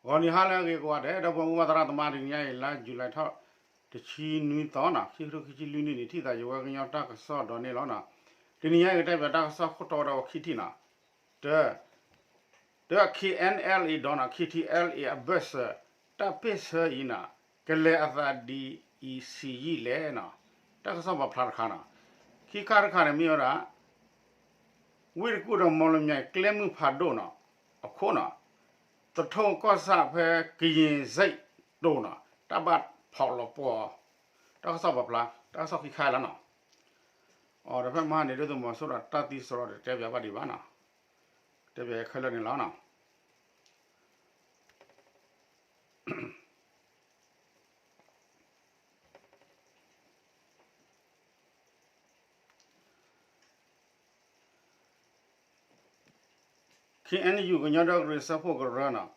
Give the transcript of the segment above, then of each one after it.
ဂီၤနံၤဟါလၢအဂ့ၤကိးဂၤဒဲး ဒီပုၢ်ဝဲၢ်သရၣ်သမါ တနံၤညါအံၤ လါယူၤလံထီၣ် တဆံနွံသီနီၤ ခံကထိခံဆံလွံၢ်နံၣ်န့ၣ် ထံၣ်သးယဝဲကညီတၢ်ကစီၣ်ဒီးန့ၣ်လီၤနီၤ. တနံၤညါအံၤ ကတဲဘၣ်တၢ်ကစီၣ်ခိၣ်တီဝဲဒၣ်ခံထံၣ်နီၤ. တၢ တၢ K N L A ဒီးနီၤ K T L A အဘၢၣ်စၢၤ တၢ်ပ့ၢ်ဆၢအံၤနီၤ ကလဲၤအသးဒ်အံၤဆံးယံာ်လဲၣ်နီၤ. တၢ်ကစီၣ်ပာ်ဖျါတခါနီၤ. ခံခါတခါန့ၣ်မ့ၢ်ဝဲဒၣ် ဝ့ၢ်တကူၣ်ဒီးမီၣ်လမၠဲၤကျဲမုၢ်ဖးဒိၣ်နီၤ အခိၣ်နီၤ သထိၣ်ကီၢ်ဆၣ်ဖဲကယ့ၤစ့းတိၤနီၤ တၢ်ဘၣ်ဖီၣ်လီၤပှီၢ် တၢ်ကစီၣ်ပာ်ဖျါ တၢ်ကစီၣ်ခံခါလီၤနီၤ. အီၤဒီးဖဲမဟါန့ၣ် ဒ်သိးမီၤစိရိၤတၢ်သံစရီဒီးတဲပၠးဘၣ်ဒံးဘၣ်နီၤ. တဲပၠးခဲလၢာ်န့ၣ်လီၤနီၤ. K N U ကညီဒီကလုာ်စၢဖှိၣ်ကရၢနီၤ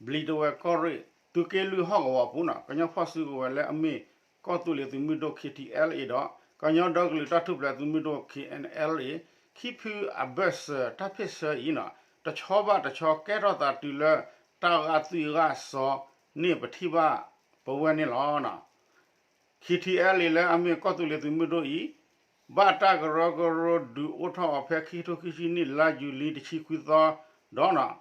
ဘျံးတဝဲၢ်ကီၢ်ရ့ၣ် သုးက့လွံၢ်ဟီၣ်ကဝီၤပူၤနီၤ ကညီဖီၣ်စုကဝဲၤလၢအမ့ၢ်ကီၢ်သူလ့ၤသုးမုၢ်ဒိၣ် K T L A ဒီး ကညီဒီကလုာ်တၢ်ထူၣ်ဖျဲးသုးမုၢ်ဒိၣ် K N L A ခံဖုအဘၢၣ်စၢၤတၢ်ပ့ၢ်ဆၢအံၤနီၤ တဆီဘၣ်တဆီကဲထီၣ်သးတုၤလၢတၢ်ဂာ်သွံၣ်ဂာ်စီၤန့ၣ် ပထံၣ်ဘၣ်ပဝဲန့ၣ်လီၤ. K T L A လၢအမ့ၢ်ကီၢ်သူလ့ၤသုးမုၢ်ဒိၣ်အံၤ ဘၣ်တၢ်ကရၢကရိဒုးအိၣ်ထီၣ်အီၤဖဲခံကထိခံဆံနံၣ် လါယူၤလံတဆံခွံသီဒီးနီၤ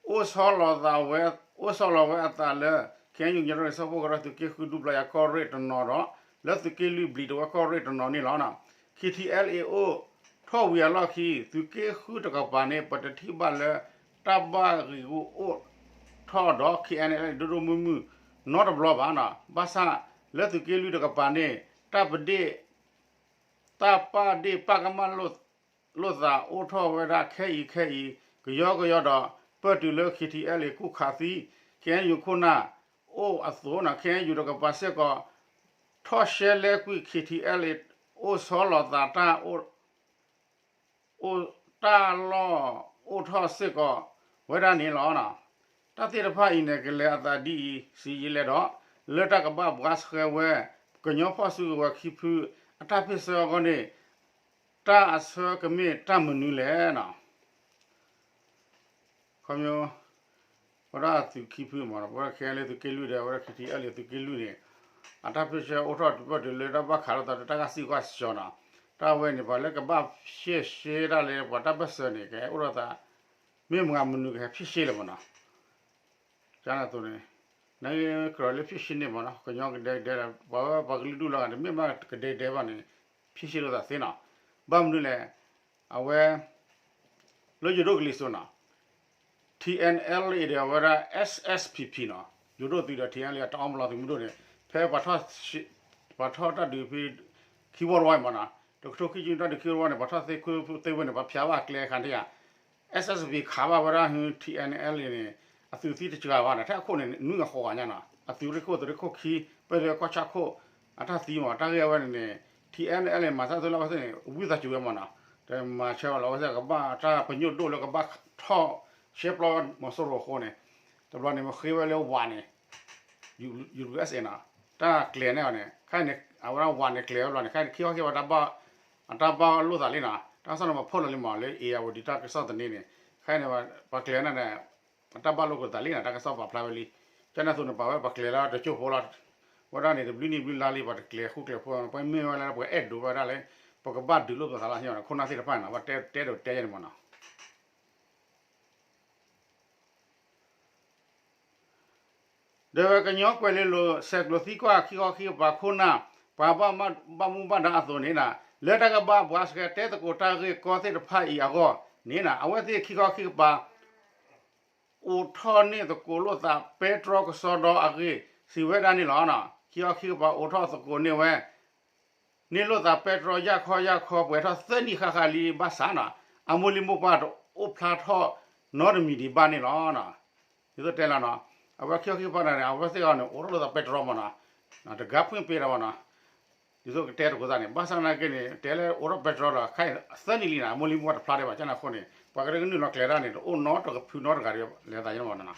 အိၣ်ဆီလီၤသးဝဲ အိၣ်ဆီလီၤဝဲအသးလၢ K N U ကညီဒီကလုာ်စၢဖှိၣ်ကရၢ သုးက့ဃုဒူပျၢ်ယၤကီၢ်ရ့ၣ်တနီၤဒီး လၢသုးက့လွံၢ်ဘျံးတဝဲၢ်ကီၢ်ရ့ၣ်တနီၤန့ၣ်လီၤ. K T L A အိၣ်ထီၣ်ဝံၤအလီၢ်ခံ သုးက့ဃုတကပၤန့ၣ် ပတထံၣ်ဘၣ်လၢ တၢ်ဘၣ်ဂံာ်ဂူာ်အိၣ်ထီၣ်ဒီး K N L A ဒိၣ်ဒိၣ်မုၢ်မုၢ်နီတဘျီဘၣ်နီၤ. ဘၣ်ဆၣ်လၢသုးက့လွံၢ်တကပၤန့ၣ် တၢ်ပဒ့ၣ် တၢ်ပာ်ဒ့ၣ်ပာ်ကမၣ်လိာ်သးအိၣ်ထီၣ်ဝဲဒၣ်ခဲအံၤခဲအံၤ ကယီကယီဒီး ပၢၢ်တုၤလၢ K T L A ကူၣ်ခးသံ K N U ခိၣ်နၢ်အိၣ်အသိးနီၤ K N U တကပၤစ့ၢ်ကီး ထီၣ်ရှဲလဲကွံာ် K T L A အိၣ်ဆီလီၤသးတၢ် အိၣ်တၢ်လီၢ်အိၣ်ထီၣ်စ့ၢ်ကီးဝဲဒၣ်န့ၣ်လီၤ. တၢ်သ့ၣ်တဖၣ်အံၤန့ၣ် ကလဲၤအသးဒ်အံၤဆံးယံာ်လဲၣ်ဒီး လၢတၢ်ကဘၣ်ဘှါဆှဲဝဲ ကညီဖီၣ်စုကဝဲၤခံဖု အတၢ်ပ့ၢ်ဆၢအဂီၢ်န့ၣ် တၢ်အဆၢကမ့ၢ်တၢ်မနုၤလဲၣ်နီၤ. ခီ ဝဲဒၣ်သုးခံဖုမ့ၢ်နီၤ ပဝဲ K N L A သုးက့လွံၢ်ဒီး အဝဲဒၣ် K T L A သုးက့လွံၢ်န့ၣ် အတၢ်ပ့ၢ်ဆၢအိၣ်ထီၣ်တုၤပၢၢ်တုၤလၢတၢ်ဘၣ်ခးလိာ်သးဒီးတၢ်ဂာ်သွံၣ်ဂာ်စီၤနီၤ. တၢ်ဝဲန့ၣ် ပှၤလၢကဘၣ်ဖျဲးရှဲဒၣ်လၢပှၤတၢ်ပၢၢ်ဆၢန့ၣ် ကဟဲအိၣ်ထီၣ်သး မ့ၢ်မတၤမနုၤကဟဲဖျဲးရှဲလၢၤမ့ၢ်နီၤ. ကန့ၣ်အသိးန့ၣ် နကကြၢးလၢဖျဲးရှဲန့ၣ်မ့ၢ်နီၤ ကညီကဒဲကဒဲဒီး ပှၤဝဲပှၤကလုာ်ဒူၣ်လီၤဂာ်န့ၣ် မ့ၢ်မးကဒဲကဒဲဘၣ်န့ၣ် ဖျဲးရှဲလိာ်သးသ့နီၤ. ဘၣ်မနုၤလဲၣ် အဝဲ လၢယိၤဒိၣ်ကလံၤစိးနီၤ T N L A ဒီးအဝဲဒၣ် S S P P နီၤ ယိၤဒိၣ်သုးဒီး T N L A တအီၣ်မလီသုးမုၢ်ဒိၣ်န့ၣ် ဖဲပှၤထီၣ်တၢ်ဒုးဖဲ ခံဝီတဝီအံၤမ့ၢ်နီၤ တကထိခံဆံတၢ်ဒုးခံဝီတဝီန့ၣ် ပှၤထီၣ်သ့ခွ့သ့ဝဲန့ၣ် ပှၤဖျါဘၣ်ကျဲခါတယၤ S S P ခးဘၣ်ဝဲဒၣ် T N L A န့ၣ် အသုးသံတစှၤဘၣ်န့ၣ် ထဲအခိၣ်န့ၣ် နွံအဃိးဂၤညါနီၤ အသုးရ့ၣ်ခိၣ်သုးရ့ၣ်ခိၣ်ခံ ပၢၢ်ဒွဲၣ်ကီၢ်ဆၣ်ခိၣ် အတၢ်သံမ့ၢ် တၢ်ဂ့ၢ်အဝဲန့ၣ်န့ၣ် T N L A မၤသးသုလၢအဝဲသ့ၣ်န့ၣ် ဝံသးစူၤဝဲမ့ၢ်နီၤ တမၤဆၢဘၣ်လီၤ အဝဲသ့ၣ်ကဘၣ်တၢ်ပညိၣ်ဒိၣ်လၢကဘၣ်ထီၣ်ရှဲပျီမီၤစိရိၤအဃိန့ၣ် တဘျီန့ၣ် မ့ၢ်ဃ့ဝဲလၢဝးန့ၣ် U S A နီၤ တၢ်ကျဲၤန့ၢ်အီၤန့ၣ် ခဲအံၤန့ၣ် အဝဲဒၣ်ဝးန့ၣ်ကျဲၤဝဲဘျီန့ၣ် ခဲအံၤန့ၣ် ခံခီခံကပၤ အတၢ်ဘၣ်လိာ်သးလံနီၤ တၢ်ကစီၣ်န့ၣ် ပှၤဖီၣ်လီၤလံမ့ၢ်လၢ ဧရာဝတီ တၢ်ကစီၣ်သန့န့ၣ် ခဲအံၤန့ၣ် ပှၤကျဲၤန့ၣ်န့ၣ် အတၢ်ဘၣ်လိာ်ကသးလံနီၤ တၢ်ကစီၣ်ပာ်ဖျါဝဲလံ ကန့ၣ်အသိးန့ၣ် ပာ်ဝဲပှၤကျဲၤလၢတကၠိၢ်ဖိလီၤ ဝဲဒၣ်န့ၣ် တဘျုးနံၣ်ဘျုးလါလံ ပှၤတကျဲၤဃူကျဲၤဖိး ပှၤမ့ၢ်ဝဲလၢပှၤအဲၣ်ဒိးဝဲဒၣ်လၢ ပကဘၣ်ဒုးလိာ်ပသးလၢ ခိၣ်နၢ်သ့ၣ်တဖၣ်န့ၣ် ပှၤတဲတဲဒိးတဲယဲန့ၣ်မ့ၢ်နီၤ ဒီးဝဲကညီကွဲၤလ့လိၤ ဆဲးကျိးသံကွၢ်ခံခီခံကပၤခိၣ်နၢ် ပှၤဘၣ်မူဘၣ်ဒါအသိးန့ၣ် လၢတၢ်ကဘၣ်ဘှါဆှဲတဲသကိးတၢ်ဂ့ၢ်ကီသ့ၣ်တဖၣ်အံၤအဂီၢ်န့ၣ် အဝဲသ့ၣ်ခံခီခံကပၤ အိးထီၣ်န့ၢ်သကိးလိာ်သးပဲတြီကစီဒီအဂ့ၢ် စံးဝဲဒၣ်န့ၣ်လီၤ. ခံခီခံကပၤအိးထီၣ်သကိးန့ၢ်ဝဲ န့ၢ်လိာ်သးပဲတြီယၢ်ခီယၢ်ခီ ပှဲၤထီၣ်သၢနံၣ်ဃၣ်ဃၣ်လံဘၣ်ဆၣ်နီၤ အမိၢ်လံၢ်မိၢ်ပှၢ်တအိၣ်ဖျါထီၣ်နီတမံၤဒံးဘၣ်န့ၣ်လီၤ. ဒ်သိးတဲလီၤနီၤ အဝဲခံခီခံကပၤန့ၣ် အဝဲသ့ၣ်အီၤန့ၣ် အိးထီၣ်လိာ်သးပဲတြီမ့ၢ်နီၤ တဂၤဖှ့ၣ်ပ့ၤဒီးမ့ၢ်နီၤ ဒ်သိးကတဲသကိးသးန့ၣ် ဘၣ်ဆၣ်သနာ်က့န့ၣ် တဲလၢအိးထီၣ်ပဲတြီဒီး ခဲအံၤသၢနံၣ်လံနီၤ အမိၢ်လံၢ်မိၢ်ပှၢ်တဖျါဒံးဘၣ် ကန့ၣ်အဃိန့ၣ် ပှၤကရၢကနုာ်လီၤကျဲၤတၢ်န့ၣ် တအိၣ်နီတကဖုနီတဂၤဒံး လဲၤသးယဲန့ၣ်မ့ၢ်နီၤ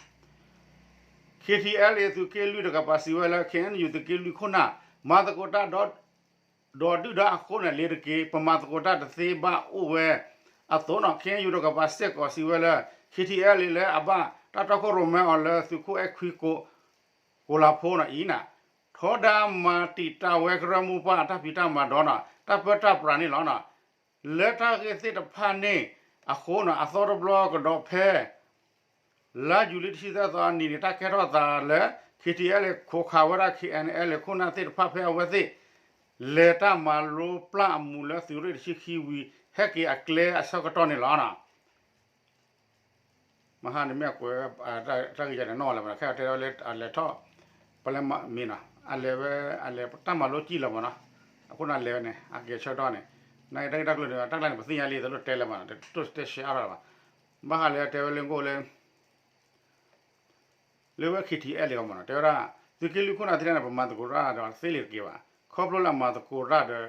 K T L A သုးက့လွံၢ်တကပၤစံးဝဲလၢ K N U သုးက့လွံၢ်ခိၣ်နၢ် မၤသကိးတၢ်ဒီး ဒီးဒုၣ်ဒါအဃိန့ၣ် လ့ၤတက့ၢ် ပမၤသကိးတၢ်တသ့ဘၣ်အိၣ်ဝဲအသိးနီၤ K N U တကပၤစ့ၢ်ကီးစံးဝဲလၢ K T L A လၢအဘၣ် တၢ်တီခိၣ်ရိၣ်မဲအီၤလၢသုးခိၣ်အဲၣ်ခွံကိး ကိးလၤဖိနီၤအံၤန့ၣ် ထီဒါမၤတံာ်တာ်ဝဲကရၢမိၢ်ပှၢ်အတၢ်ဖံးတၢ်မၤဒီးနီၤ တၢ်ပၢတၢ်ပြးန့ၣ်လီၤ. လၢတၢ်ဂ့ၢ်သ့ၣ်တဖၣ်န့ၣ်အဃိနီၤ အသီတဘျီကဒီးဖဲ လါယူၤလံတဆံသၢသီအနံၤန့ၣ် တၢ်ကဲထီၣ်သးလၢ KTLA ခိးခးဝဲဒၣ် KNLA ခိၣ်နၢ်သ့ၣ်တဖၣ်ဖဲအဝဲသ့ၣ် လဲၤတၢ်မၤလိပျၢ်အမူးလၢသုးရ့ၣ်တဆံခံဝံၤ ဟဲက့ၤအကျဲအဆၢကတီၢ်န့ၣ်လီၤ. မဟါန့ၣ်မ့ၢ်အကွဲး တၢ်ဂ့ၢ်ယၤန့ၣ်နီၢ်လၢၤဘၣ် ခဲအံၤတဲဝဲလၢအလဲၤထီၣ် ပလဲမ့ၢ်နီၤ အလဲၤဝဲ အလဲၤတၢ်မၤလိစံၣ်လၢၤမ့ၢ်နီၤ အဃိန့ၣ်အလဲၤဝဲန့ၣ် အက့ၤဆၢကတီၢ်န့ၣ် နာ်က့တၢ်ဂ့ၢ်တၢ်ကျိၤန့ၣ် တၢ်ကျါန့ၣ် ပသ့ၣ်ညါလံ တလိၣ်တဲလၢၤဘၣ်နီၤ တလိၣ်တဲရှဲအါထီၣ်လၢၤဘၣ် ဘၣ်ဃးလၢတဲဝဲလၢဂိၢ်လၢ လၢဝဲ KTLA လီၤမ့ၢ်နီၤ တဲဝဲဒၣ် သုးက့လွံၢ်ခိၣ်နၢ်သ့ၣ်တဖၣ်န့ၣ် ပမၤသကိးတၢ်ဒီးသ့လံာ်တက့ၢ်ဘၣ် ခီဖျိလၢအမၤသကိးတၢ်ဒီး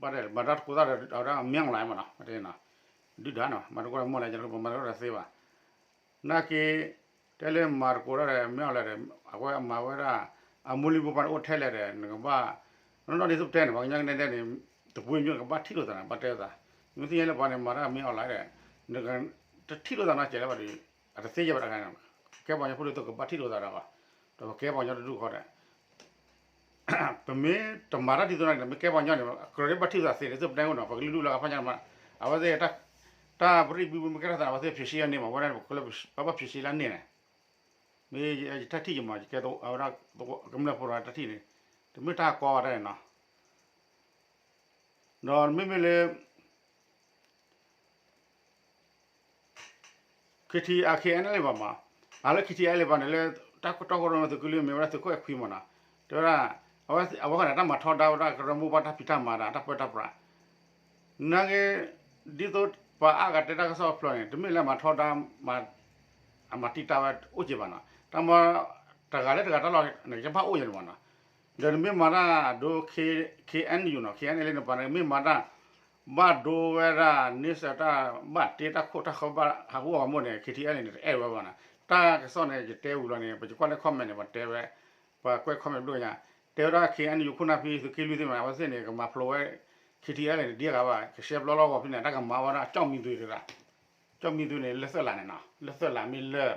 ဘၣ်တဲ မၤတၢ်သကိးတၢ်ဒီး အဝဲဒၣ်မ့ၢ်အီၣ်လဲၣ်မ့ၢ်နီၤ ဒုၣ်ဒါနီၤ မၤသကိးတၢ်မ့ၢ်အီၣ်လဲၣ် ပမၤသကိးတၢ်သ့ဘၣ် နာ်က့ တဲလၢမၤသကိးတၢ်ဒီး မ့ၢ်အီၣ်လဲၣ်ဒီး အဝဲအမၤဝဲဒၣ် အမိၢ်လံၢ်မိၢ်ပှၢ်န့ၣ်အိၣ်ထဲလဲၣ်ဒီး နကဘၣ် နီၢ်နီၢ်ဒ်သိးပတဲန့ၣ် ပှၤကညီကနဲဒဲးန့ၣ် တပှ့ၤမျိုး နကဘၣ်ထံၣ်လိာ်သးန့ၣ် ဘၣ်တဲသး မ့ၢ်သ့ၣ်ညါလၢပှၤန့ၣ် မၤတၢ်မ့ၢ်အီၣ်လဲၣ်ဒီး နက တထံၣ်လိာ်သးနီတစဲးလၢၤဘၣ်ဒီး အတသ့ယဲၢ်ဘၣ်တခါန့ၣ် ကဲပှၤကညီဖိဒ်သိးကဘၣ်ထံၣ်လိာ်သးဒီး ဒီးပကဲပှၤကညီတဒူၣ်ဃီဒီး ပမ့ၢ်တမၤတၢ်ဒ်သိးန့ၣ် မ့ၢ်ကဲပှၤကညီန့ၣ် ကြၢးဒ်ဘၣ်ထံၣ်လိာ်သးသ့န့ၣ် သိးပတဲအိၣ်နီၤ ပကလုာ်ဒူၣ်လၢကဖၣ်ညါမး အဝဲသ့ၣ် တၢ်ပရံၣ်ဘုဘုမ့ၢ်ကဲထီၣ်သးန့ၣ် အဝဲသ့ၣ်ဖြေရှင်းန့ၢ်မး ဝဲဒၣ်န့ၣ် ပကလၢ ဘၣ်ဘၣ်ဖြေရှင်းလၢန့ၣ်န့ၣ် မ့ၢ်ယတၢ်ထံၣ်ယမး ယကဲအဝဲဒၣ် ကမျၢၢ်ဖိဒီးတၢ်ထံၣ်န့ၣ် တမ့ၢ်တၢ်ကီဘၣ်တၢ်န့ၣ်နီၤ ဒီးမ့မ့ၢ်လၢ KTLA KNLA ဘၣ်မး အလၢ KTLA ဘၣ်န့ၣ်လၢ တၢ်ကတီၢ်ကရၢမ့ၢ်သုးက့လွံၢ် မ့ၢ်ဝဲဒၣ်သုးခိၣ်အဲၣ်ခွံမးနီၤ တဲဝဲဒၣ် အဝဲဃီန့ၣ် တၢ်မၤထီဒါဝဲဒၣ်ကရၢမိၢ်ပှၢ်တၢ်ဖံးတၢ်မၤဒီး တၢ်ပၢတၢ်ပြး နာ်က့ ဒ်သိးပှၤအါဂၤတဲတၢ်ကစီၣ်အဖျိန့ၣ် တမ့ၢ်လၢမၤထီဒါ အမၤတံာ်တာ်ဝဲအိၣ်က့ၤဘၣ်နီၤ တၢ်မၤ တဂၤလၢတဂၤတၢ်လီၢ်န့ၣ် ကဘၣ်အိၣ်ယဲၢ်န့ၣ်မးနီၤ ဒီးနမ့ၢ်မၤတၢ်ဒိ K- KNU နီၤ KNLA န့ၣ်ပှၤန့ၣ် မ့ၢ်မၤတၢ် ဘၣ်ဒိဝဲဒၣ် န့ဆၢၣ်တၢ် ဘၣ်တ့တၢ်ခိၣ်တၢ်ဃၢဘၣ်ဟးဂူာ်အဂီၢ်မိၢ်န့ၣ် KTLA န့ၣ် တအဲၣ်ဝဲဘၣ်နီၤ တၢ်ကစီၣ်န့ၣ် ယတဲဝံၤလီၤန့ၣ် ပကကွၢ်လၢ comment န့ၣ် ပှၤတဲဝဲ ပှၤကွဲး comment ဘျီညါ တဲဝဲဒၣ် KNU ခိၣ်နၢ်ဖဲသုးက့လွံၢ်သ့ၣ်မး အဝဲသ့ၣ်န့ၣ် ကမၤဖျိးဝဲ KTLA န့ၣ် ဒ်အဂၤဘၣ် ကရှဲပျီလီၢ်ဂီၤဖဲန့ၣ် တၢ်ကမၤဝဲဒၣ် ကၠီၣ်မံၤသွ့တဒၣ် ကၠီၣ်မံၤသွ့န့ၣ် လၢသၢလးန့ၣ်နီၤ လၢသၢလးမ့ၢ်လၢ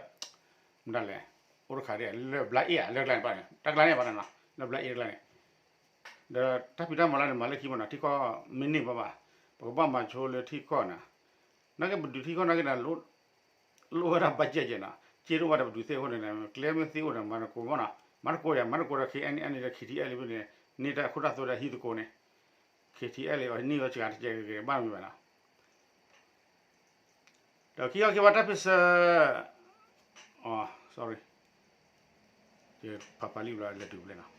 မတၤလဲၣ် အိၣ်တခါဒ် လၢဘျါအ့ၣ်ဧါ လၢကျါန့ၣ်ဘၣ်န့ၣ် တၢ်ကျါန့ၣ်ဘၣ်န့ၣ်နီၤ လၢဘျါအ့ၣ်တကျါန့ၣ် ဒီးတၢ်ဖံးတၢ်မၤလၢန့ၣ် မၤလၢခံမးနီၤ ထံကီၢ်မ့ၢ်န့ၢ်ဘၣ်ဘၣ် ပကဘၣ်မၤဆိလၢထံကီၢ်န့ၣ် နာ်က့ပဒုးထံကီၢ်နာ်က့န့ၣ် လိၣ်ဝဲဒၣ် budget နီၤ က့တအိၣ်ဘၣ်ဒီးပဒုးသ့အဃိန့ၣ် ကျဲမ့ၢ်သ့အိၣ်ဒီး မၤသကိးမးနီၤ မၤသကိးဒီး မၤသကိးဒီး KNLA ဒီး KTLA န့ၣ် န့ၢ်တၢ်ခိတၢ်သွဲဒီးဟံးသကိးန့ၣ် KTLA အီၤန့ၢ်ဝဲစှၤတကဲးကဲးဘၣ်မံၤဘၣ်နီၤ ဒီးခံခီခံကပၤတၢ်ဖ့ၣ်ဆၢ sorry ပပာ်လံဘျီလဲၤတုၤဘျဲနီၤ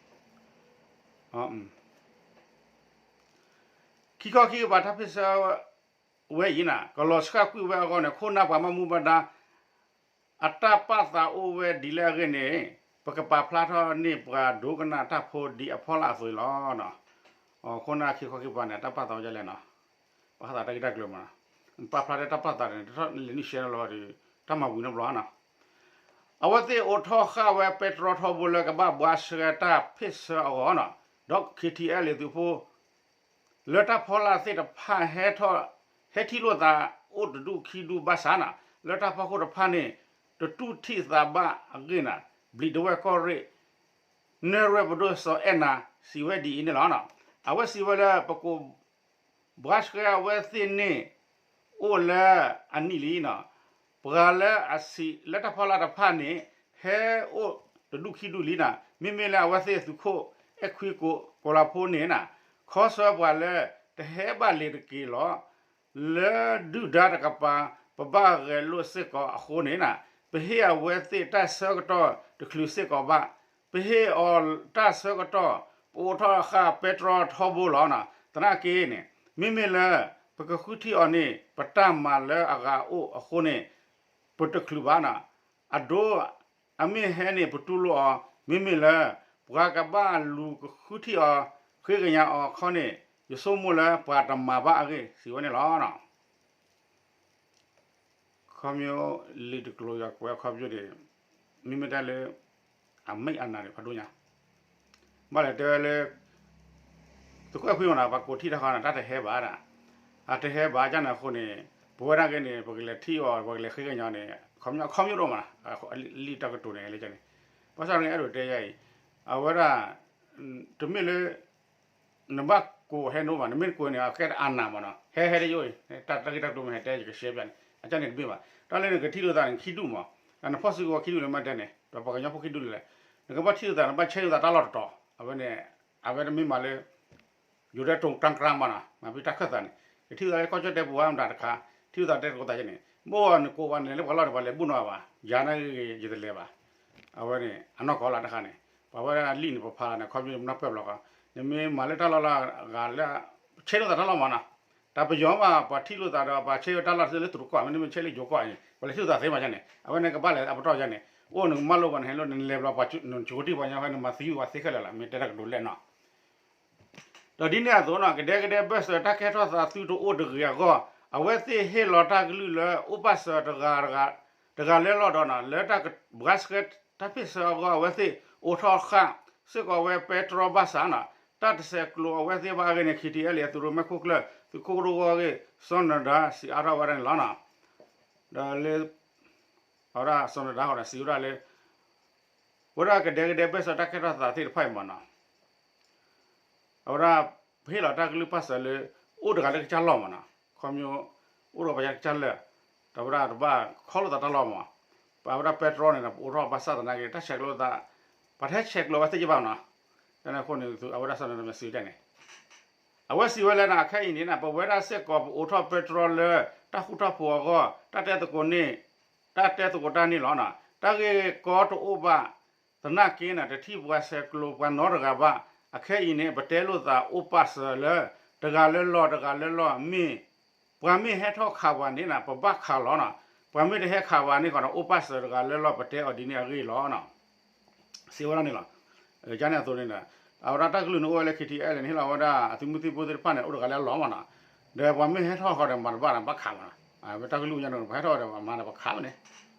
ခံခီခံကပၤတၢ်ဖ့ၣ်ဆၢ ဝဲအံၤန့ၣ် ကလီၤဆှၣ်ကွံာ်ဝဲအဂီၢ်န့ၣ် ခိၣ်နၢ်ပှၤဘၣ်မူဘၣ်ဒါ အတၢ်ပာ်သးအိၣ်ဝဲဒ်လဲၣ်အဂ့ၢ်န့ၣ် ပကပာ်ဖျါထီၣ်န့ၢ်ပှၤဒိကနၣ်တၢ်ဖိဒ်အဖီလာ်အသိးအံၤလီၤ. အခိၣ်နၢ်ခံခီခံကပၤန့ၣ် တၢ်ပာ်သးအိၣ်ဒ်လဲၣ်နီၤ, ပာ်သးတၢ်ဂ့ၢ်တၢ်ကျိၤမးနီၤ, ပာ်ဖျါထီၣ်တၢ်ပာ်သးန့ၣ် တထီၣ်လဲၤနုာ်ရှဲနီၤလီၤဒီး တၢ်မၤဝံၤနီတဘျီနီၤ. အဝဲသ့ၣ်အိးထီၣ်ဃာ်ဝဲပဲတြီထီဘိလၢကဘၣ်ဘှါရှဲတၢ်ဖ့ၣ်ဆၢအဂီၢ်နီၤ, ဒီး KTLA သုးဖိ လၢတၢ်ဖီလာ်သ့ၣ်တဖၣ်ဟဲထီၣ် ဟဲထံၣ်လိာ်သးအိၣ်တဒူၣ်ခံဒူၣ်ဘၣ်ဆၣ်နီၤ, လၢတၢ်ဖီခိၣ်တဖၣ်န့ၣ် တတူၢ်ထံၣ်သးဘၣ်အဂ့ၢ်နီၤ, ဘျံးဒဝဲၢ်ကီၢ်ရ့ၣ် နဲၣ်ရွဲၣ်ပဒိၣ်စီၤအဲၣ်နၤ စံးဝဲဒ်အံၤန့ၣ်လီၤ. အဝဲစံးဝဲလၢပကိး ဘှါရှဲအဝဲသ့ၣ်န့ၣ် အိၣ်လၢအနံၣ်လံနီၤ, ပှၤလၢအဆံးလၢတၢ်ဖီလာ်တဖၣ်န့ၣ် ဟဲအိၣ်တဒူၣ်ခံဒူၣ်လံနီၤ, မ့မ့ၢ်လၢအဝဲသ့ၣ်သုးခိၣ်အဲၣ်ခွံကိး ကိးလၤဖိန့ၣ်နီၤ, ခီဆၢပှၤလၢ တဟဲဘၣ်လ့ၤတက့ၢ်လီၤ. လၢဒုၣ်ဒါတကပၤ ပဘၣ်ဂဲၤလိာ်စ့ၢ်ကီးအဃိန့ၣ်နီၤ, ပဟ့ၣ်အဝဲသ့ၣ်တၢ်ဆၢကတီၢ်တချုးစ့ၢ်ကီးဘၣ်, ပဟ့ၣ်အီၤတၢ်ဆၢကတီၢ် ပအိးထီၣ်ဃာ်ပဲတြီထီဘိလီၤနီၤ. သနာ်က့န့ၣ် မ့မ့ၢ်လၢ ပကဃုထံၣ်အီၤန့ၣ် ပတၢ်မၤလၢအဂၤအိၣ်အဃိန့ၣ် ပတချုးဘၣ်နီၤ. အဒိ အမ့ၢ်ဟဲန့ၣ် ပတူၢ်လိာ်အီၤ, မ့မ့ၢ်လၢ ပှၤကဘၣ်လူၤကဃုထံၣ်အီၤ ဃ့ကညးအီၤခီန့ၣ် ယဆိကမိၣ်လၢပှၤတမၤဘၣ်အဂ့ၢ် စံးဝဲန့ၣ်လီၤ. ခီဖျိလံာ်တကျိၤယွၤကွဲးအခီဖျိန့ၣ် မ့မ့ၢ်တၢ်လၢ အမဲာ်အနးန့ၣ် ဖးဒိၣ်ညါ, ဘၣ်လဲၣ်တဲဝဲလၢ သုးခိၣ်အဲၣ်ခွံမးနီၤ ပှၤကိးထံၣ်တၢ်ဃီန့ၣ် တၢ်တဟဲဘၣ်ဒၣ်, အတဟဲဘၣ်ကန့ၣ်အဃိန့ၣ် ပဝဲဒၣ်က့န့ၣ် ပကလဲၤထံၣ်အီၤ ပကလဲၤဃ့ကညးန့ၣ် ခီပညီတအိၣ်မး, လံာ်တၢ်ကတိၤန့ၣ်လၢန့ၣ်, ဘၣ်ဆၣ်န့ၣ်အဲၣ်ဒိးတဲယၤအံၤ, အဝဲဒၣ် တမ့ၢ်လၢ နဘၣ်ကိးဟဲနိဘၣ်, နမ့ၢ်တကိးန့ၣ် အကဲတၢ်အနးမးနီၤ, ဟဲဟဲတယိၣ်အံၤ တၢ်တၢ်ဂ့ၢ်တၢ်ကျိၤမ့ၢ်ဟဲတဲ ယကရှဲပျးန့ၣ် အကၢ်န့ၣ်တမ့ၢ်ဘၣ်. တၢ်လၢနကထံၣ်လိာ်သးန့ၣ် ခံဒူၣ်မး, နဖီၣ်စုကဝဲၤခံဒူၣ်လၢမ့ၢ်တဲန့ၣ် ဒီးပှၤကညီဖိခံဒူၣ်လၢလဲၣ်, နကဘၣ်ထံၣ်လိာ်သး နဘၣ်ဆဲးလိာ်သးတၢ်လီၢ်တတီၤ, အဝဲန့ၣ် အဝဲတမ့ၢ်မးလၢ ယိၤဒဲတိၤတၢ်ကြၢမးနီၤ, မၤဖဲတၢ်ခၢၣ်သးန့ၣ် ကထံၣ်လိာ်သးလၢကီၢ်ကၠီၣ်တဲပူၤဝဲမတၤတခါ, ထံၣ်လိာ်သးတဲသကိးသးယဲန့ၣ် မ့ၢ်နကိးပှၤန့ၣ်လၢပှၤလီၢ်န့ၣ် ပှၤလဲၤဘူၣ်နီၤဘၣ်, ယၤန့ၣ်ဂ့ၤ ယတလဲၤဘၣ်. အဝဲန့ၣ် အနီၢ်ကီၢ်လီၤတခါန့ၣ် ပှၤဝဲဒၣ်လံာ်န့ၣ် ပဖးလီၤန့ၣ် ခီပညီပနၢ်ပၢၢ်ဘျီဃီ, နမ့ၢ်မၤလၢတၢ်လီၢ်လၢအဂၤလၢ ဆဲးလိာ်သးတၢ်လီၢ်မးနီၤ, တၢ်ပယီၤဘၣ် ပှၤထံၣ်လိာ်သးဒီး ပှၤဆဲးလိာ်တၢ်လီၢ်လၢတရူးကီၢ် မ့တမ့ၢ်ဆဲးလၢယိၤကီၢ်အံၤ ပှၤလဲၤထံၣ်လိာ်သးသ့မးယဲန့ၣ် အဝဲန့ၣ်ကဘၣ်လဲၤအပတီၢ်ယဲန့ၣ်, အိၣ်နကမၢလိာ်ပှၤန့ၣ် ဟဲလိာ်နလဲၤဘျီပှၤ နကိးတံၢ်ပှၤညါဖဲ နမၤသံဝဲသ့ခဲလၢာ်လီၤ မ့ၢ်တဲတၢ်ကတိၤလဲၣ်နီၤ. ဒီးဒ်န့ၣ်အသိးနီၤ ကဒဲကဒဲဘၢၣ်စၢၤတၢ်ကဲထီၣ်သးသုတအိၣ်တဂ့ၤအဂီၢ် အဝဲသ့ၣ်ဟ့ၣ်လီၤတၢ်ကလုၢ်လၢအိၣ်ပၣ်စၢၤတဂၤ တဂၤလၢလီၢ်ဒီးနီၤ လၢတၢ်ကဘှါဆှဲတၢ်ဖ့ၣ်ဆၢအဂီၢ် အဝဲသ့ၣ်အိးထီၣ်ဃာ်စ့ၢ်ကီးဝဲပဲတြီဘၣ်ဆၣ်နီၤ တၢ်တဆဲးကျိးအဝဲသ့ၣ်ဘၣ်အဂ့ၢ်န့ၣ် ခံထံအဲလ့ၣ် အသုးရိၣ်မဲာ်ခိၣ်ကျၢၢ် သုးခိၣ်ဒိၣ်ဂီၢ်အဂ့ၢ် စီၤနၢၤဒါ စံးအါထီၣ်ဝဲဒၣ်န့ၣ်လီၤနီၤ. ဒီးလၢ အဝဲဒၣ်စီၤနၢၤဒါဃီဒီးစံးဝဲဒၣ်လၢ ဝဲဒၣ်ကဒဲကဒဲဘၢၣ်စၢၤတၢ်ကဲထီၣ်သးသ့ၣ်တဖၣ်အံၤမးနီၤ အဝဲဒၣ် ပဟ့ၣ်လီၤတၢ်ကလုၢ်ပၣ်စၢၤလၢ အိၣ်တဂၤလၢကစၢ်လီၢ်မးနီၤ ခီပညီ အိၣ်ဒီးပှၤကစၢ်လၢာ် ဒီးပဝဲဒၣ်တဘၣ်ခီလိာ်သးတၢ်လီၢ်မး ပဝဲဒၣ်ပဲတြီန့ၣ်ဒီး ပအိးထီၣ်ဘၣ်ဆၣ်သနာ်က့ တၢ်ဆဲးကျိးသး ပှၤတဟဲဆဲးကျိးဝဲသ့ၣ်ယဘၣ်နီၤ တၢ်န့ၣ်အဃိန့ၣ် အဝဲဒၣ်စီၤနၢၤဒါမ့ၢ်စံးဝဲဒၣ်န့ၣ် အဝဲစံးဝဲလၢနီၤ အခဲအံၤန့ၣ်နီၤ ပဝဲဒၣ်စ့ၢ်ကီးပအိးထီၣ်ပဲတြီလၢ တၢ်ဃူတၢ်ဖိးအဂီၢ် တၢ်တဲသကိးန့ၣ် တၢ်တဲသကိးတၢ်န့ၣ်လီၤနီၤ တၢ်ဂ့ၢ်ကီတအိၣ်ဘၣ် သနာ်က့န့ၣ် တထံၣ်ပှၤဆဲးကျိးပှၤနီတဂၤဘၣ် အခဲအံၤန့ၣ် ပတဲလိာ်သးအိၣ်ပၣ်စၢၤလၢ တဂၤလၢလီၢ်တဂၤလၢလီၢ် မ့ၢ် ပှၤမ့ၢ်ဟဲထီၣ်ခးပှၤန့ၣ်နီၤ ပဘၣ်ခးလီၤနီၤ ပှၤမ့ၢ်တဟဲခးပှၤန့ၣ်ဃီဒီး အိၣ်ပၣ်စၢၤတဂၤလၢလီၢ် ပတဲအီၤဒ်န့ၣ်အဂ့ၢ်လီၤနီၤ စံးဝဲဒၣ်န့ၣ်လီၤ. ကန့ၣ်အသိးန့ၣ်ဒီး အဝဲဒၣ်တၢ်ကလုၢ်န့ၣ်အိၣ်ဝဲလၢ ခံထံအဲလ့ၣ်န့ၣ် ဟ့ၣ်လီၤဝဲဒၣ်အသုးမုၢ်သံၣ်ဘိသ့ၣ်တဖၣ်န့ၣ် အိၣ်တဂၤလၢအလီၢ်မးနီၤ ဒီးပှၤမ့ၢ်ဟဲထီၣ်ဃီဒီးမၤတဘၣ်ဒီးဘၣ်ခးမးနီၤ အဝဲတၢ်ကလုၢ်ညါန့ၣ် ပှၤဟဲထီၣ်ဒီးမၤဒီးပှၤခးမးန့ၣ်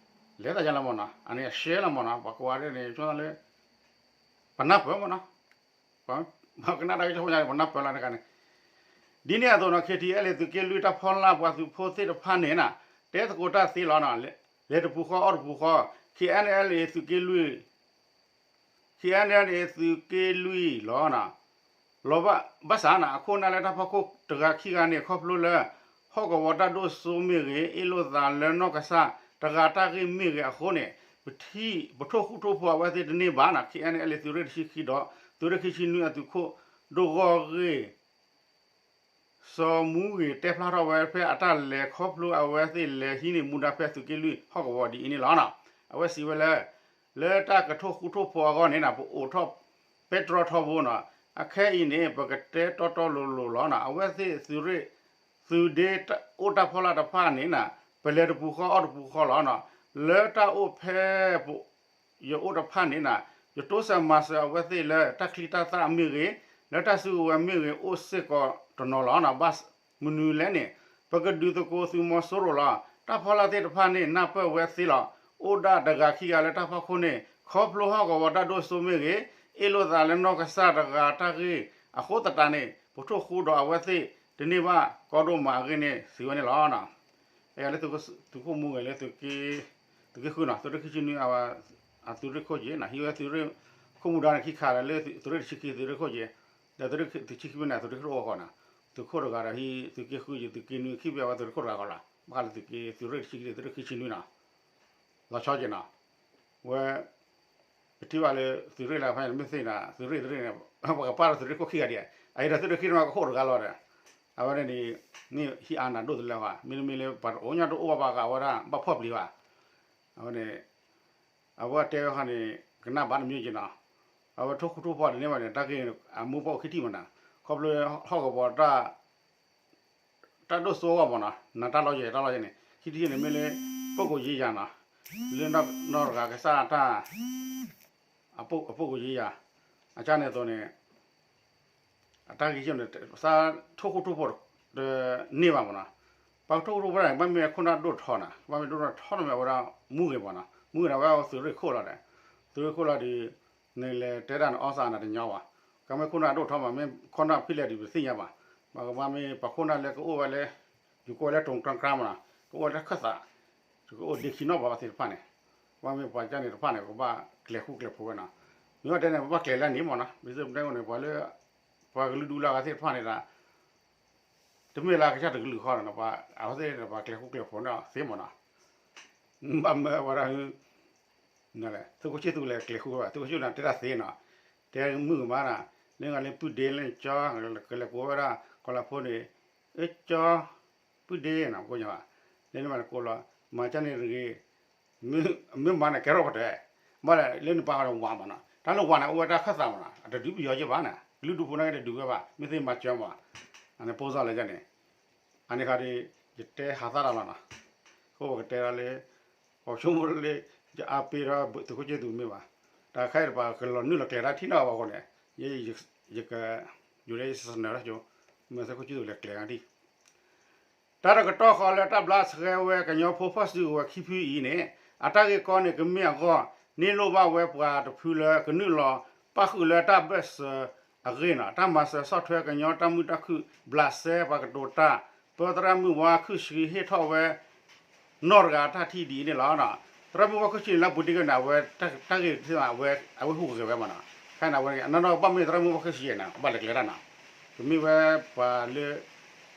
လဲၤသးယါလီၤမးနီၤ အန့ၣ်အရှဲလီၤမးနီၤ ပှၤကိးဂၤဒဲးန့ၣ် ဆိသးလၢ ပနၢ်ပၢၢ်မးနီၤ ပှၤကနၣ်တၢ်ဂ့ၢ်ဆိညါန့ၣ် ပနၢ်ပၢၢ်လီၤတခါန့ၣ် ဒ်န့ၣ်အသိးနီၤ ခံထံအဲလ့ၣ်သုးက့လွံၢ်တၢ်ဖီလာ်ပှၤသုးဖိသ့ၣ်တဖၣ်န့ၣ်နီၤ တဲသကိးတၢ်သ့လီၤနီၤ လဲၤတပူၤဃီအီၣ်တပူၤဃီ ခံထံအဲလ့ၣ်သုးက့လွံၢ် ခံထံအဲလ့ၣ်သုးက့လွံၢ်လီၤနီၤ လီၤဘၣ်ဆၣ်နီၤ အခိၣ်နၢ်လၢတၢ်ဖီခိၣ်တဂၤခံဂၤန့ၣ် ခီဖျိလၢ ဟီၣ်ကဝီၤတၢ်ဒိၣ်စိမ့ၢ်ဂ့ၤ အ့ၣ်လိာ်သးလၢနီၢ်ကစၢ်တဂၤတၢ်ဂ့ၢ်မ့ၢ်ဂ့ၤအဃိန့ၣ် ပထံၣ် ပထိၣ်ဃူထိၣ်ဖိးအဝဲသ့ၣ်တန့ၢ်ဘၣ်နီၤ ခံထံအဲလ့ၣ် သုးရ့ၣ်တဆံခံဒီး သုးရ့ၣ်ခံဆံနွံအသုးခိၣ်ဒိၣ်ဂီၢ်ဂ့ၢ် စီၤမူဂ့ၤတဲဖျါထီၣ်ဝဲဖဲအတၢ်လဲၤခီဖျိအဝဲသ့ၣ်လဲၤဟံးန့ၢ်မူဒါဖဲသုးက့လွံၢ် ဟီၣ်ကဝီၤဒ်အံၤန့ၣ်လီၤနီၤ. အဝဲစံးဝဲလၢ လၢတၢ်ကထိၣ်ဃူထိၣ်ဖိးအဂီၢ်န့ၣ်နီၤ ပအိးထီၣ်ပဲတြီထီဘိနီၤ. အခဲအံၤန့ၣ် ပကတဲတီတီလိၤလိၤလီၤနီၤ. အဝဲသ့ၣ်သုးရ့ၣ် သုးဒ့အိၣ်တၢ်ဖီလာ်တဖၣ်န့ၣ်နီၤ ပလဲၤတပူၤဃီအီၣ်တပူၤဃီလီၤနီၤ. လၢတၢ်အိၣ်ဖဲပ ယအိၣ်တဖၣ်န့ၣ်နီၤ ယတိစၢၤမၤစၢၤအဝဲသ့ၣ်လၢတၢ်ချံတၢ်သၣ်မ့ၢ်ဂ့ၤ, လၢတၢ်စုကဝဲၤမ့ၢ်ဂ့ၤ အိၣ်စ့ၢ်ကီးတနီၤလီၤနီၤ. ဘၣ်မနုၤလဲၣ်န့ၣ် ပကဒုးသကိးသုးမီၤစိရိၤလီၤ. တၢ်ဖီလာ်သ့ၣ်တဖၣ်န့ၣ် နၢ်ပၢၢ်ဝဲသ့လီၤ. အိၣ်ဒၣ်တဂၤခံဂၤလၢတၢ်ဖီခိၣ်န့ၣ် ခီဖျိဟီၣ်ကဝီၤတၢ်ဒိၣ်စိမ့ၢ်ဂ့ၤ, အ့ၣ်လိာ်သးလၢနီၢ်ကစၢ်တဂၤတၢ်ဂ့ၢ်အဃိသတးန့ၣ် ပထိၣ်ဃူဒီးအဝဲသ့ၣ်တန့ၢ်ဘၣ်ကီဒိၣ်မးအဂ့ၢ်န့ၣ် စံးဝဲန့ၣ်လီၤ. လၢသုးခိၣ်မူဂ့ၤလၢ သုးက့ဃုနီၤ သုးရ့ၣ်ခံဆံနွံ အသုးရ့ၣ်ခိၣ်က့ၤနီၤ ဟံးဝဲသုးရ့ၣ်ခိၣ်မူဒါန့ၣ်ခံခါဒီး လၢသုးရ့ၣ်တဆံခံ သုးရ့ၣ်ခိၣ်က့ၤ, ဒီးသုးရ့ၣ်တဆံခံဖဲန့ၣ် သုးရ့ၣ်ခိၣ်တအိၣ်ဃီနီၤ, သုးခိၣ်တဂၤဒီးဟံးသုးက့ဃုက့ၤ သုးက့နွံခံဖဲအဝဲသုးရ့ၣ်ခိၣ်တဂၤဃီလီၤ. ဘၣ်ဃးလၢသုးက့ သုးရ့ၣ်တဆံခံ သုးရ့ၣ်ခံဆံနွံနီၤ လီၤဆီက့ၤနီၤ, ဝဲ ပထံၣ်ဘၣ်လၢသုးရ့ၣ်လၢဖဲန့ၣ် မ့ၢ်သ့ၣ်နီၤ သုးရ့ၣ်သုးရ့ၣ်န့ၣ် ပကပာ်ဒီးသုးရ့ၣ်ခိၣ်ခံဂၤဒံး, အအံၤဒီးသုးရ့ၣ်ခံန့ၣ်မ့ၢ်ကအိၣ်တဂၤလီၤဒီး, အဝဲန့ၣ်န့ၣ် မ့ၢ်ဟံးအါနၢ်ဒိၣ်တလၢဘၣ်, မ့တမ့ၢ်လၢပှၤတအိၣ်ညါတအိၣ်ဘၣ်ဘၣ်ဃးဝဲဒၣ် ဘၣ်ဖီၣ်ပျံၤဘၣ်, အဝဲန့ၣ် အဝဲတဲဝဲခါန့ၣ် ကနၣ်ဘၣ်တမံၤက့ၤနီၤ, အဝဲထိၣ်ဃူထိၣ်ဖိးတန့ၢ်ဘၣ်န့ၣ် တၢ်ဂ့ၢ်အမူပှၤအိၣ်ခံထံၣ်မးနီၤ, ခီဖျိဟီၣ်ကဝီၤတၢ် တၢ်ဒိၣ်စိအဂီၢ်မးနီၤ, နတၢ်လီၤယဲၢ်တၢ်လီၤယဲၢ်န့ၣ် ခံထံၣ်န့ၣ်မ့ၢ်လၢ ပုၢ်ကိးယ့ယၤနီၤ, လၢနီၢ်တဂၤကစၢ်တၢ် အပုၢ်ကိးယ့ယၤ, အကၢ်န့ၣ်အသိးန့ၣ် အတၢ်ဂ့ၢ်န့ၣ် စးထိၣ်ဃူထိၣ်ဖိးတန့ၢ်ဘၣ်မးနီၤ, ပှၤထိၣ်ဃူထိၣ်ဖိးတၢ်န့ၣ် ဘၣ်မ့ၢ်ခိၣ်နၢ်ဒိၣ်ထီနီၤ, ဘၣ်မ့ၢ်ဒိၣ်ထီနီၤမ့ၢ်အဝဲဒၣ်မူဂ့ၤမးနီၤ, မူဂ့ၤန့ၣ် အဝဲသုးရ့ၣ်ခိၣ်လီၤဒီး, သုးရ့ၣ်ခိၣ်လီၤဒီး နလဲၤတဲတၢ်န့ၣ်အီၣ်သးနတညီဘၣ်, ကမ့ၢ်ခိၣ်နၢ်ဒိၣ်ထီမး မ့ၢ်ခိၣ်နၢ်ဖဲလဲၣ်ဒံးပတသ့ၣ်ညါဘၣ်, ဘၣ်ကမ့ၢ်ပှၤခိၣ်နၢ်လၢကအိၣ်ဝဲလၢ ယူၤကီၢ်ဝဲလၢတိၤတၢ်ကြါမးနီၤ, ကအိၣ်ဝဲလၢခၢၣ်သး ကအိၣ်ဒ့ခံနီၣ်ဘၣ်ဘၣ်သ့ၣ်တဖၣ်န့ၣ်, ဘၣ်မ့ၢ်ပှၤကန့ၣ်တဖၣ်န့ၣ် ကဘၣ်ကျဲၤဃူကျဲၤဖိးဝဲနီၤ, မ့ၢ်ဘၣ်တဲန့ၣ် ပဘၣ်ကျဲၤလၢန့ၣ်မ့ၢ်နီၤ, မ့ၢ်သ့ၣ်ပတဲအိၣ်န့ၣ် ပှၤလၢ ပှၤကလုာ်ဒူၣ်လၢအဂၤသ့ၣ်တဖၣ်န့ၣ်ဒီး တမ့ၢ်လၢအကစၢ်တကလုာ်ဃီဒီး ပှၤအဝဲသ့ၣ်န့ၣ် ပှၤကျဲၤဃူကျဲၤဖိးန့ၣ်သ့မ့ၢ်နီၤ, ဘၣ်မၢဝဲဒၣ် သုးခိၣ်ဆံၣ်သူးလဲၤကျဲၤဃူဝဲဘၣ်, သုးခိၣ်ဆံၣ်သူးန့ၣ်တဲတၢ်သ့နီၤ, တဲမုၢ်ကမၣ်နီၤ, လၢနဂၤလၢပုၢ်ဒ့လၢနကၠီ ကလဲၤကိးဝဲဒၣ် ကီၤလၤဖိန့ၣ်, အကၠီ ပုၢ်ဒ့နီၤ ကိးညါဘၣ်, လၢနမၤနကိးလီၤ, မၤကၢ်န့ၣ်တဂ့ၤ, မ့ၢ်မၤန့ၣ်ကဲထီၣ်ပတဲ, ဘၣ်လဲၣ်လၢနပာ်ဃီဒီးဝၤမးနီၤ, တၢ်လၢဝၤန့ၣ် အိၣ်ဝဲတၢ်ခၢၣ်သးမးနီၤ, အတဒုးပယီၤက့ဘၣ်န့ၣ် ကလုာ်ဒူၣ်ဖိန့ၣ်က့တဒုးဝဲဘၣ်, မ့ၢ်သ့မၤစၢၤမး, အန့ၣ်ပိၢ်စၢ်လၢယၤန့ၣ်, အန့ၣ်ခါဒီး ယတဲဟးသၣ်တၢ်လီၤနီၤ, အဃိပကတဲဒၣ်လၢ ပှၤဆိကမိၣ်လၢ ယအါပ့ၤထီၣ်သုးခိၣ်ဆံၣ်သူးမ့ၢ်ဘၣ်, တၢ်ခဲအံၤတပၤကလီၤနုာ်လီၤကျဲၤတၢ်ထံၣ်နီၤဘၣ်အဃိန့ၣ်, ယက ယိၤဒၣ်ယစနၢၤတၢ်ဆိ, မ့ၢ်သုးခိၣ်ဆံၣ်သူးလဲၤကျဲၤဂၤဒံး တၢ်တကတီၢ်ဃီလၢတၢ်ဘျးစှဲဝဲကညီဖိဖီၣ်စုကဝဲၤခံဖုအံၤန့ၣ်, အတၢ်ဂ့ၢ်ကီန့ၣ် ကမ့ၢ်အဂီၢ် န့ၢ်လိၣ်ဘၣ်ဝဲပှၤတဖုလၢကနုာ်လီၤပၣ်ဃုာ်လၢတၢ်ဘၢၣ်စၢၤအဂ့ၢ်နီၤ, တၢ်မၤစၢၤဆီၣ်ထွဲကညီတၢ်မုာ်တၢ်ခုၣ် ဘျးစဲပှၤကတိၤတၢ်, ပၢသရၣ်မုၣ်ဝါခုၣ်ဆှံဟ့ၣ်ထီၣ်ဝဲ နီၢ်တဂၤတၢ်ထံၣ်ဒ်အံၤန့ၣ်လီၤ. သရၣ်မုၣ်ဝါခုၣ်ဆှံန့ၣ် လၢပူၤတံၢ်ကန့ၣ် အဝဲတၢ်ဂ့ၢ် အဝဲဟူးဂဲၤဝဲမးနီၤ, ခဲန့ၣ်အဝဲ အနီၢ်နီၢ်ကဘၣ်မ့ၢ်သရၣ်မုၣ်ဝါခုၣ်ဆှံနီၤ ကဘၣ်လဲၤကျဲၤတၢ်နီၤ, ကမ့ၢ်ဝဲပှၤလၢ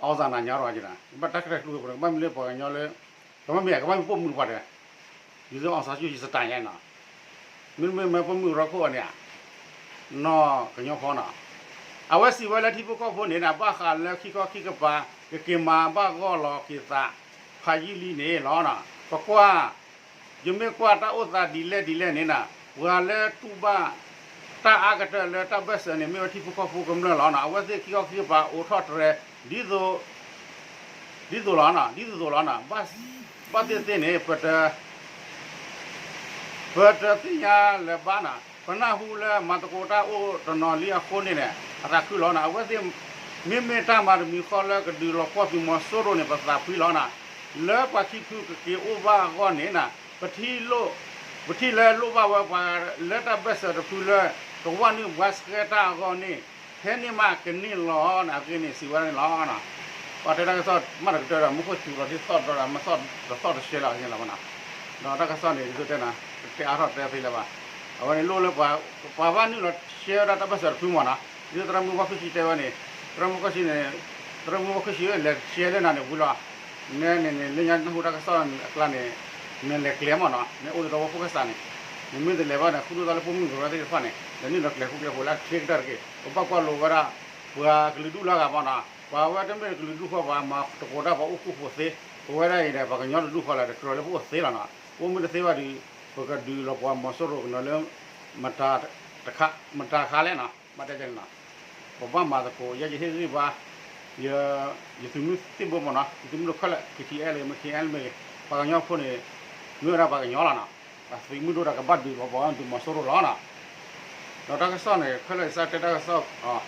အီၣ်သးနၤညါထီၣ်က့ၤနီၤ ကဘၣ်တၢ်ကတဲာ်ကျိၤဝဲ ကဘၣ်မ့ၢ်လၢပှၤကညီလၢ ကဘၣ်မ့ၢ် ကဘၣ်မ့ၢ်ပိာ်မုၣ်ပှၤဒီး ဒ်သိး အောင်ဆန်းစုကြည် စတၢ်ယါနီၤ, မ့တမ့ၢ်မ့ၢ်ပိာ်မုၣ်ရီခိၣ်အန့ၣ်ဧါ, နီၢ်ကညီဖီနီၤ, အဝဲစံးဝဲလၢထံဖိကီၢ်ဖိန့ၣ် ဘၣ်ဃးလၢခံခီခံကပၤ ကက့ၤမၤဘၣ်ဂီၢ်လီၤက့ၤသး ဖးယံာ်လံန့ၣ်လီၤ. ပကွၢ် ယမ့ၢ်ကွၢ်တၢ်အိၣ်သးဒ်လဲၣ်ဒ်လဲၣ်န့ၣ်နီၤ ပှၤလၢတူၢ်ဘၣ် တၢ်အါကတၢၢ်လၢတၢ်ဘၢၣ်စၢၤန့ၣ် မ့ၢ်ဝဲထံဖိကီၢ်ဖိကမျၢၢ်လီၤနီၤ. အဝဲသ့ၣ်ခံခီခံကပၤအိးထီၣ်တြဲၤ ဒ်သိး ဒ်သိးလီၤနီၤ, ဒ်သိးသိးလီၤနီၤ, ဘၣ်သ့ၣ်သ့ၣ်န့ၣ် ပတ ပတသ့ၣ်ညါလၢၤဘၣ်နီၤ, ပနၢ်ဟူလၢမၤသကိးတၢ်အိၣ်တနီၤလံအဃိန့ၣ်န့ၣ် အသးခုလီၤနီၤ. အဝဲသ့ၣ် မ့မ့ၢ်တၢ်မၤတမံၤဃီလၢကဒုးလီၤပှီၢ်သုးမီၤစိရိၤန့ၣ် ပသးဖှံလီၤနီၤ. လၢပှၤခံဖုကက့ၤအိၣ်ဘၣ်အဂီၢ်န့ၣ်နီၤ ပထံၣ်လိၣ် ပထံၣ်လၢလိၣ်ဘၣ်ဝဲပှၤလၢတၢ်ဘၢၣ်စၢၤတဖုလၢ ကဝၢ်နုာ်ဘှါဆှဲတၢ်အဂီၢ်န့ၣ် ဖဲန့ၣ်မးကန့ၢ်လီၤန့ၣ် အဂ့ၢ်န့ၣ် စံးဝဲဒၣ်န့ၣ်လီၤ. ပှၤတဲတၢ်ကစီၣ်မးတကတၢၢ်ဒီး မူခိၣ်စူၤလီၤဒ်သီၣ်ဒီး မ့ၢ်သီၣ်ဒီးသီၣ်တရှဲလီၤန့ၣ်လီၤမးနီၤ. ဒီးတၢ်ကစီၣ်န့ၣ် ဒ်သိးတဲနီၤ တတဲအါထီၣ်တဲသ့လၢၤဘၣ်. အဝဲန့ၣ်လိၣ်လၢ ပှၤဘၣ်နုာ်လီၤဆှဲဝဲဒၣ်တၢ်ဘၢၣ်စၢၤတဖုမးနီၤ. ဒ်သိးသရၣ်မုၣ်ဝါခုၣ်ဆှံတဲဝဲန့ၣ် သရၣ်မုၣ်ဝါခုၣ်ဆှံန့ၣ် သရၣ်မုၣ်ဝါခုၣ်ဆှံလဲၤဆှဲလၢနၤန့ၣ်ဝံၤလီၤ. နဲန့ၣ်န့ၣ် လၢညါနၢ်ဟူတၢ်ကစီၣ်အကျါန့ၣ် နလဲၤကျဲၤမးနီၤ, နအိၣ်လၢတဝီဖိကစၢ်န့ၣ် နမ့ၢ်တလဲၤဘၣ်န့ၣ် ဃုဒိၣ်သီလၢပိာ်မုၣ်ကရၢသ့ၣ်တဖၣ်န့ၣ် လဲၤနုာ်လီၤကျဲၤဃူကျဲၤဖိးလၢအချ့ကတၢၢ်တက့ၢ်. ပဘၣ်ကွၢ်လိာ်ဝဲဒၣ် ပှၤကလုာ်ဒူၣ်လၢအဂၤမးနီၤ, ပှၤဝဲတမ့ၢ်ကလုာ်ဒူၣ်ဃီ ပှၤမၤသကိးတၢ် ပှၤအိၣ်ဃူအိၣ်ဖိးသ့, ပဝဲဒၣ်အံၤဒီး ပှၤကညီတဒူၣ်ဃီလၢ တကြၢးလၢပအိၣ်သ့လီၤနီၤ. ပအိၣ်မ့ၢ်တသ့ဘၣ်ဒီး ပကဒုးလီၤပှီၢ်မီၤစိရိၤကနီၤလၢ မတၤတခါလဲၣ်နီၤ, ဘၣ်တဲန့ၣ်နီၤ ပဘၣ်မၤသကိး ယဲယဟ့ၣ်ဂံၢ်ဘါ ယသုးမုၢ်သ့ၣ်ဘိမးနီၤ, ယသုးမုၢ်ဒိၣ်ခဲလၢာ် KTLA မ့ၢ် KNLA မ့ၢ်ဂ့ၤ, ပှၤကညီဖိန့ၣ် မ့ၢ်ဝဲဒၣ်ပှၤကညီလီၤနီၤ, ပှၤသုးမုၢ်ဒိၣ်ဒီးကဘၣ်ဒုးလီၤပှီၢ်သုးမီၤစိရိၤလီၤနီၤ. ဒီးတၢ်ကစီၣ်န့ၣ် ခဲလၢာ်ယစးတဲတၢ်ကစီၣ် ယတတဲလၢၤဘၣ် အိၣ်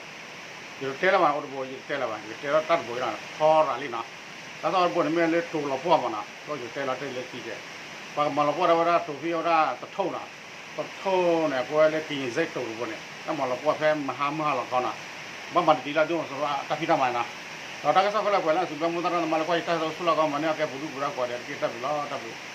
တဘိ ယတတဲလၢၤဘၣ် ယကတဲထီၣ်တၢ်တဘိအံၤလီၤ ထီရၤလံနီၤ. တၢ်ကစီၣ်အိၣ်တဘိန့ၣ် မ့ၢ်လၢတိၤလီၤပှီၢ်မးနီၤ ဒီးယတတဲလီၤတၢ်လၢခံကဲ ပှၤကမၤလီၤပှီၢ်ဒၣ်ဝဲဒၣ်တိၤဖံးဝဲဒၣ်တထိၣ်နီၤ, တထိၣ်န့ၣ် ပဝဲလၢကရင်စိတ်တိၤတဘိန့ၣ် တၢ်မၤလီၤပှီၢ်ဖဲမဟါမုၢ်ဟါလီၤခီနီၤ, ဘၣ်မၤတံၤလၢဒိၣ်မးစရီတၢ်ဖံးတၢ်မၤနီၤ. ဒီးတၢ်ကစီၣ်ခဲလၢာ်ပှဲၤလၢအစုဘျီမူသရၣ်သမါလၢကွၢ်ယတၢ်ကစီၣ်ဆူၣ်လီၤကီမၤန့ၢ်အီၣ်ကဲပူၤဒူပူၤဒီးကွၢ်ဒီးတက့ၢ် တၢ်ဘျုးလီၤ တၢ်ဘျုး